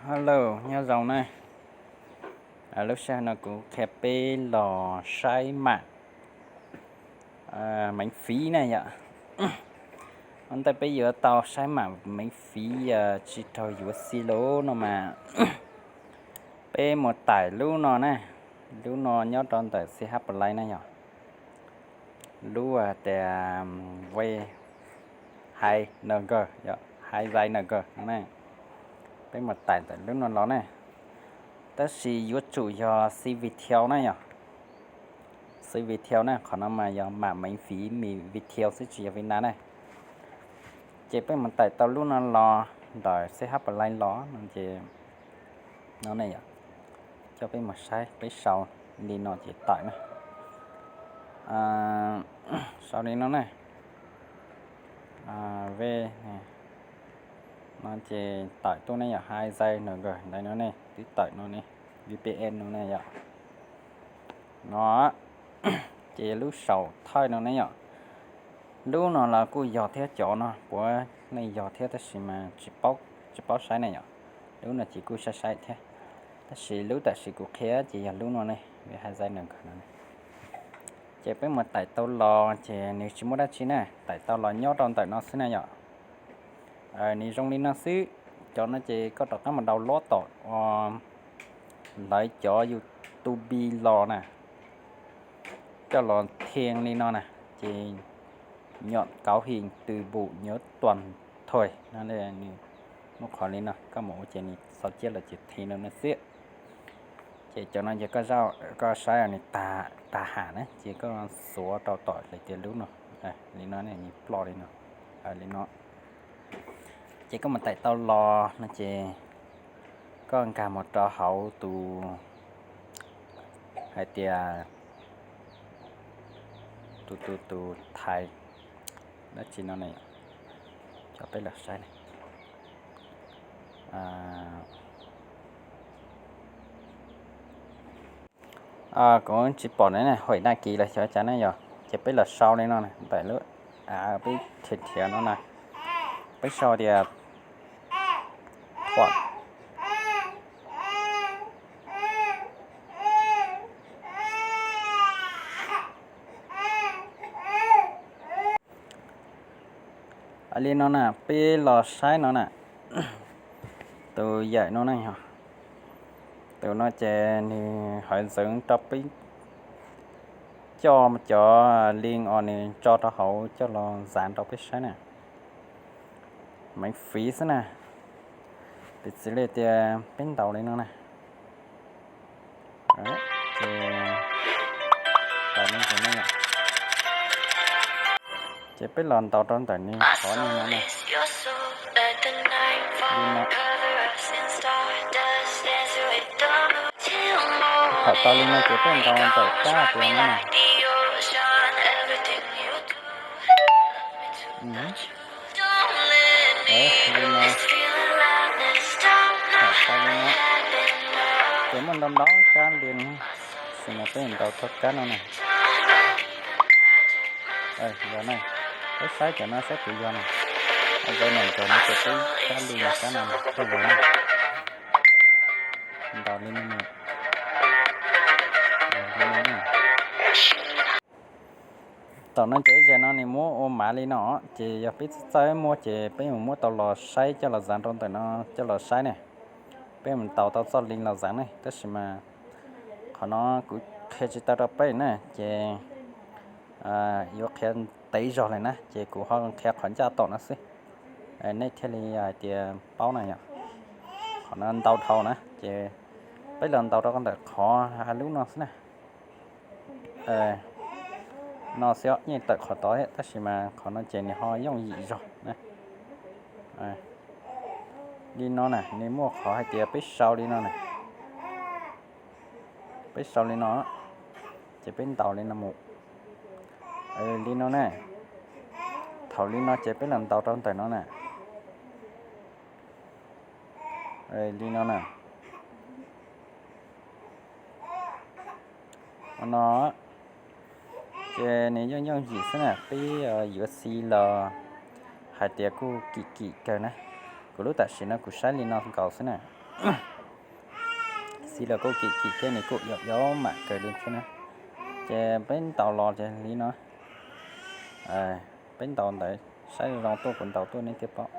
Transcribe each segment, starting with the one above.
Hello, nyob zoo na. Lub sij hawm no kuv qhia peb los saib mam meev fiv na yom. Ua ntej peb yuav tau saib mam meev fiv tsis raug yuav xi lawm no mas, peb mus taim lub no na. Lub no nyob rau ntawm C H Play na yom. Lub tias Wave High Nugget, High Zai Nugget no ne. Peb mus taim ntawm lub no los ne. Tab sis yuav tsum yog xi Viettel na yom. Xi Viettel na, qhov no mas yog mam meev fiv mi Viettel xwb tsis yog Vietnam na. Ces peb mus taim tau lub no los ntawm C H Play los no ces no ne yom. Coj peb mus saib, peb sau li no ces taim na. Sau li no ne. V no ces taim tuaj ne yom, High Zai Nugget ntawd no ne, twb taim no ne, V P N no ne yom. No ces lub saum thawj no ne yom. Lub no los kuj yog thiab, cov no puav leej yog thiab tab sis mas tsis paub saib ne yom. Lub no ces kuj saib saib thiab, tab sis lub tam sim kuv qhia ces yog lub no ne, High Zai Nugget no ne. Ces peb mus taim tau los ces nws tsis muaj dab tsi na, taim tau los nyob rau ntawm no xwb na yom. Nws zoo li no xwb. Cov no ces koj rov qab mus download tom lawv cov YouTube los na, coj los thee li no na, ces nhập cấu hình từ bộ nhớ toàn thời no, nws muaj qhov li no, koj mus ua ces nws xaus ciaj los ces thee li no xwb. Ces cov no ces koj saib nws tag ham na ces koj xuav rau tom lawv tias lub no, li no nws ploj li no, li no. Ces koj mus taim tau los no ces koj nkag mus rau hauv tus hais tias tus tus tus thaiv dab tsi no ne, cov peb los saib ne. Kuv tsis pom ne, hais đăng ký los xyov cas ne yom. Ces peb los sau li no na, ntawm lub av peb nrhiav nrhiav no na, peb sau tias pom li no na, peb los saib no na. Tus yawm no ne yog, tus no ces nws hais ntxeev rau peb coj cov link uas nws tso rau hauv coj los zav rau peb saib na. Meev fiv xwb na, piv txwv li tias peb ntaus li no na. Ces peb los ntaus rau ntawm nws qhov no na. Thaum tau li no ces peb ntaus ntawm kab tias no na. Li no, thaum tau li no ces muaj ntau ntau kab li no, tab sis mas peb ntaus tau kab no na. Yog na, peb saib cov no saib puas yog na. Ntawd na, cov no ces peb kab li no, kab no thiaj yog na. Ntaus li no na. Tom no ces ib zaug no nws muab ua mav li no, ces yog peb txawj txawj muab ces peb mus muab tau los saib coj los zav rau ntawm no coj los saib ne. Peb mus ntaus tau txoj li los zav ne, tab sis mas qhov no kuv qhia tsis tau rau peb na, ces yuav qhia ntev zog li na, ces kuv ho qhia qhov ncaj tom no xwb, nej thiaj li hais tias paub na yom. Qhov no ntau dhau na, ces peb los ntaus rau ntawm qhov lub no xwb na. No xwb, yeej tawm qhov tod thiab, tab sis mas qhov no ces nws ho yooj yim zog na. Li no na, nws muaj qhov hais tias peb sau li no na. Peb sau li no, ces peb ntaus li no mus. Li no na. Thaum li no ces peb los ntaus rau ntawm no na. Li no na. No ces nws yooj yooj yim xwb na, peb yuav xi los hais tias kuj kim kim kawg na. Kuv lub tam sim no kuv saib li no nkaus xwb na. Xib los kuj kim kim thiab, nws kuj ib yam mam kawg li thiab na. Ces peb ntaus los ces li no, peb ntaus ntawd saib zoo tuaj kuv ntaus tuaj neb thiaj paub.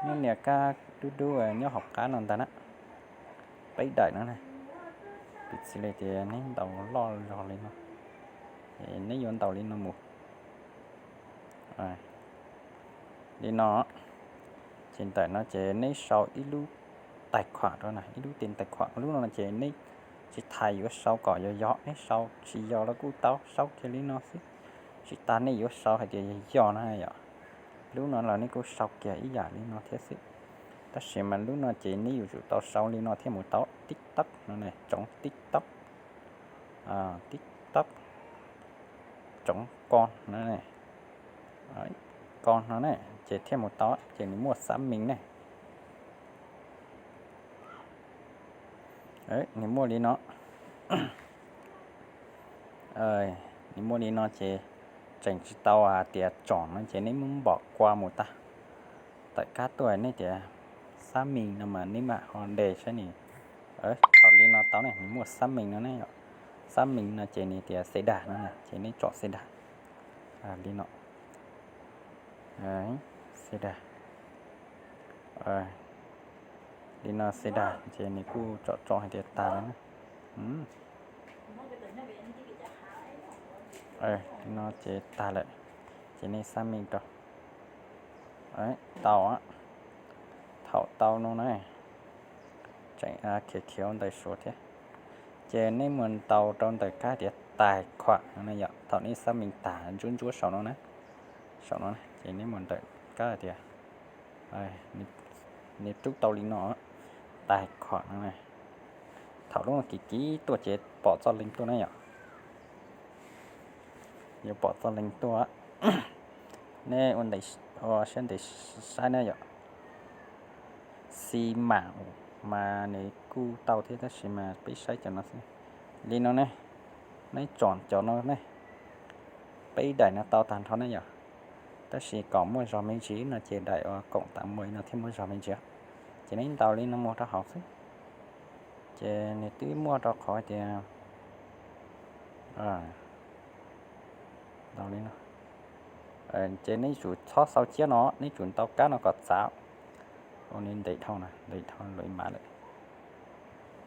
Neb nias kab dub dub nyob hauv qab no ntag na, peb daim no na. Piv txwv li tias neb ntaus loj zog li no, neb yuav ntaus li no mus li no. Ces ntawm no ces neb sau ib lub tais khuam rau na, ib lub tes tais khuam. Lub no ces neb tsis tas yuav sau kom yog yog, neb sau tsis yog los kuj tau, sau kiag li no xwb. Tsis tas nej yuav sau hais tias yog yog na yom. Lub no los nej kuj sau kiag ib yam li no thiab xwb. Tab sis mas lub no ces neb yuav tsum tau sau li no thiaj mus tau. TikTok no ne, tsoov TikTok, TikTok, tsoov ko no, ko no ne, ces thiaj mus tau, ces nws muaj xác minh ne. Nws muaj li no, nws muaj li no ces tseem tsis tau hais tias tsom no ces neb muab npom kua mus tag. Tawm kab tuaj nej tias xác minh no mas neb mam ho ntes saib nws. Thaum li no tau ne, nws muaj xác minh no ne yom. Xác minh no ces nws tias xe đạp no na, ces neb tsom xe đạp li no. Xe đạp, li no xe đạp ces nws kuj tsom tsom hais tias tag lawm na. Li no ces tag lawm, ces nej xác minh rau. Tau, thaum tau no na, tseem khiav khiav ntawm suav thiab. Ces nej mus ntaus rau ntawm kab tias tais khuam no na yom. Thaum nej xác minh tag ntsuab ntsuab saum no na, saum no ces nej mus ntawm kab tias, nws rub tau li no, tais khuam no na. Thaum lub no kiv kiv tuaj ces pom txoj leeg tuaj na yom. Yuav pom txoj leeg tuaj. Nej ua ntej, ua siab ntev saib na yom. Xi mam mas nws kuj tau thiab tab sis mas peb saib cov no xwb. Li no ne, neb tsom cov no ne, peb daim no tau tag nrho ne yom. Tab sis kom muaj zog me ntsis no ces daim uas koom tas muaj no thiaj muaj zog me ntsis. Ces neb ntaus li no mus rau hauv xwb. Ces nws twb muaj rau qhov tias, ntaus li no, ces neb tsum txhob xau ciab no, neb tsum ntaus kab no kom txav. Ua nws ntev dhau na, ntev dhau lawv mas lawm.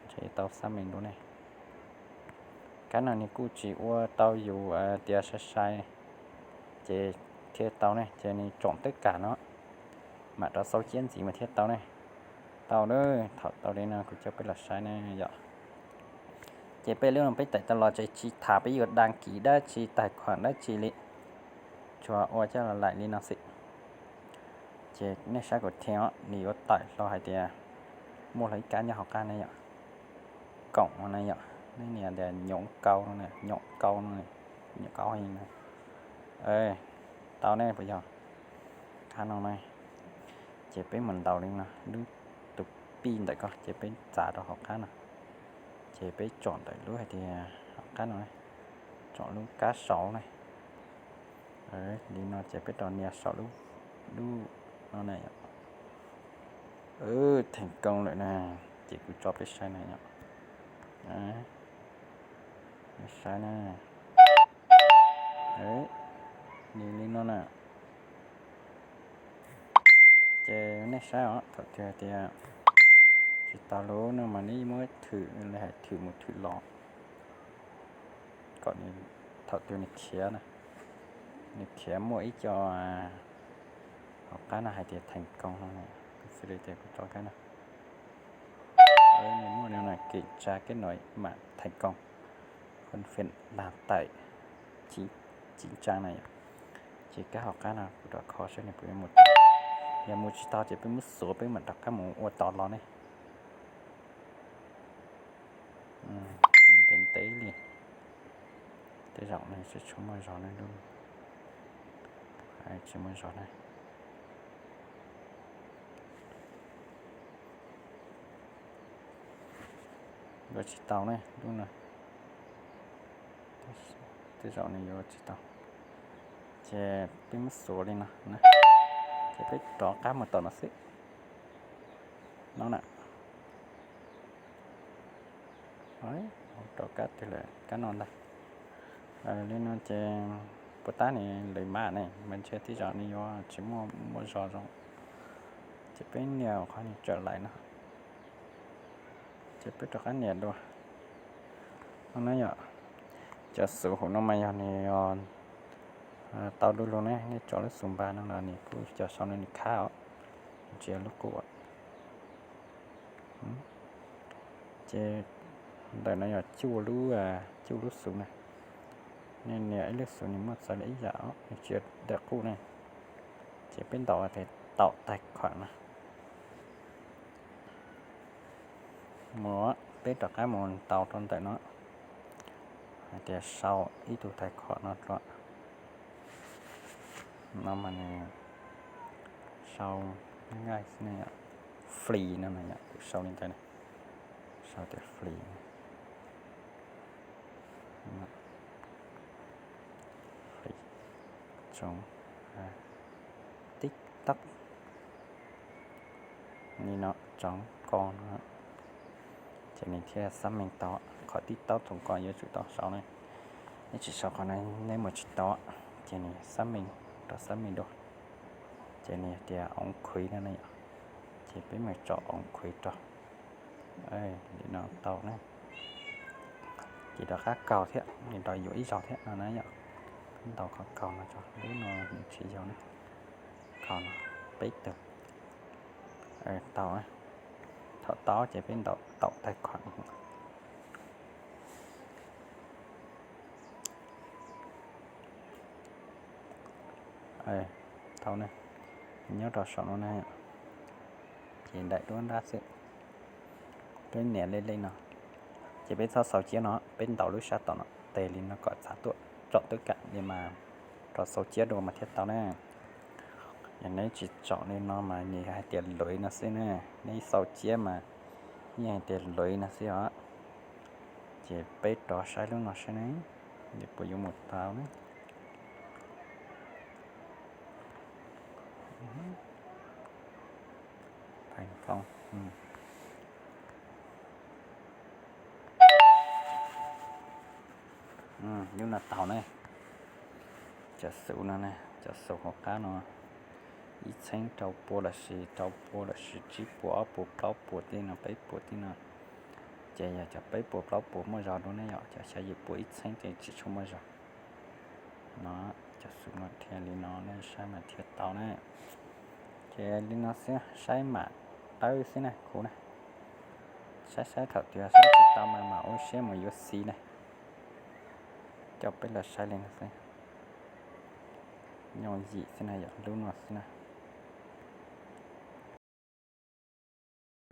Ntshe tau xác minh dua ne. Kab no nws kuj tsis ua tau yus tias sai sai, ces thiaj tau ne, ces nws tsom twb kam no, mam rov xau ciab ntxiv mas thiaj tau ne. Tau lawm, thaum tau li no kuv coj peb los saib ne yom. Ces peb lub no peb tawm tau los ces tsis tham peb yuav đăng ký dab tsi, tài khoản dab tsi li, tsuas ua coj los laim li no xwb. Ces nej saib kuv them os, nws yuav tawm hlo hais tias muaj hlo ib kab nyob hauv qab ne yom, koom no na yom, nej nias tias nyob kau no, nyob kau no, nyob kau no. Tau ne puas yog? Kab no na, ces peb mus ntaus li no, lub tus pij ntawm ko ces peb txav rau hauv qab no, ces peb tsom ntawm lub hais tias hauv qab no, tsom lub kab saud ne. Li no ces peb rov nias saum lub, lub no na yom. Thành công lawm na, ces kuv tso peb saib na yom. Saib na, nws li no na. Ces nej saib os, thaum twg hais tias tsis tau lub no mas nej muab thwm li hais thwm mus thwm los, kom thaum twg nws khiav na, nws khiav muaj ib co hauv qab no hais tias thành công no, xws li tias kuv tso kab no, nws muaj li no, kiểm tra kết nối mạng thành công, khuôn phiên làm tải chỉnh trang na yom. Ces kab hauv qab no kuv rov kho saib nws puas yuav mus tau. Yog mus tsis tau ces peb muab xuav peb mam rov qab mus ua tod los ne. Ntev ntev li. Tej zaum nws tsis tshua muaj zog ne, tsis muaj zog ne. Yuav tsis tau ne lub no, tej zaum nws yuav tsis tau. Ces peb muab xuav li no, ces peb rov qab mus tom no xwb. No na, Rau kab twg lawm, kab no ntag. Li no ces puas tab ne, lwm mas ne mas ntshe tib zoo ne yuav tsis muaj muaj zog zoo, ces peb nias qhov ni tsawm lais no, ces peb rov qab nias dua no na yom. Cov xuv hauv no mas yog nws tau du lug ne, nej tso lub xuv npas no los nws kuj cov sau no nws khab os, nws tsis yog lub qub. Ces ntawm no yog cuaj lub, cuaj lub xuv na. Nej nias ib lub xuv nws muaj txawv li ib yam os, nws tsis yog daim qub ne. Ces peb ntaus tias tạo tài khoản no. Mus, peb rov qab mus ntaus rau ntawm no hais tias sau ib tug tài khoản no rau no mas nws sau, free no na yom, kuv sau li ntawd, sau tias free. Tsoov TikTok li no, tsoov ko no, ces nws thiaj xác minh tau. Qhov TikTok tsoov ko yuav tsum tau sau ne, nej tsis sau qhov no nej mus tsis tau. Ces nws xác minh, rau xác minh dua, ces nws tias ống kính no ne yom, ces peb mus tso ống kính rau. Li no tau ne. Ces rov qab kaus thiab, nws rov yuav ib zaug thiab no na yom. Peb ntaus qhov kaus no tso, lub no nws tsis yog ne. Kaus no, peb tug. Tau, thaum tau ces peb ntaus tạo tài khoản. Tau ne, nyob rau saum no na, ces daim duab nrab xwb. Peb nias lej lej no, ces peb txhob xau ciab no, peb ntaus lub sab tom no tes li no kom txav tuaj, tsom tuaj kam li mas rov xau ciab dua mas thiaj tau na. Yog neb tsis tsom li no mas nws hais tias lưỡi no xwb na, neb xau ciab mas yeej hais tias lưỡi no xwb os. Ces peb rov saib lub no saib ne, nws puas yuav mus tau ne. Lub no tau ne. Cov xuv no ne, cov xuv hauv qab no, ib txheeb rau pua lossis rau pua lossis tsib puas ob puas plaub puas tej no, peb puas tej no, ces yog cov peb puas plaub puas muaj zog dua ne yom, cov xya yim puas ib txheeb ces tsis tshua muaj zog. No, cov xuv no thiaj li no nej saib mas thiaj tau na. Ces li no xwb, saib mam tawb xwb na kuv na. Saib saib thaum twg saib tsis tau mas mam ua siab mus yuav xis na. Coj peb los saib li no xwb. Yooj yim xwb na yom, lub no xwb na.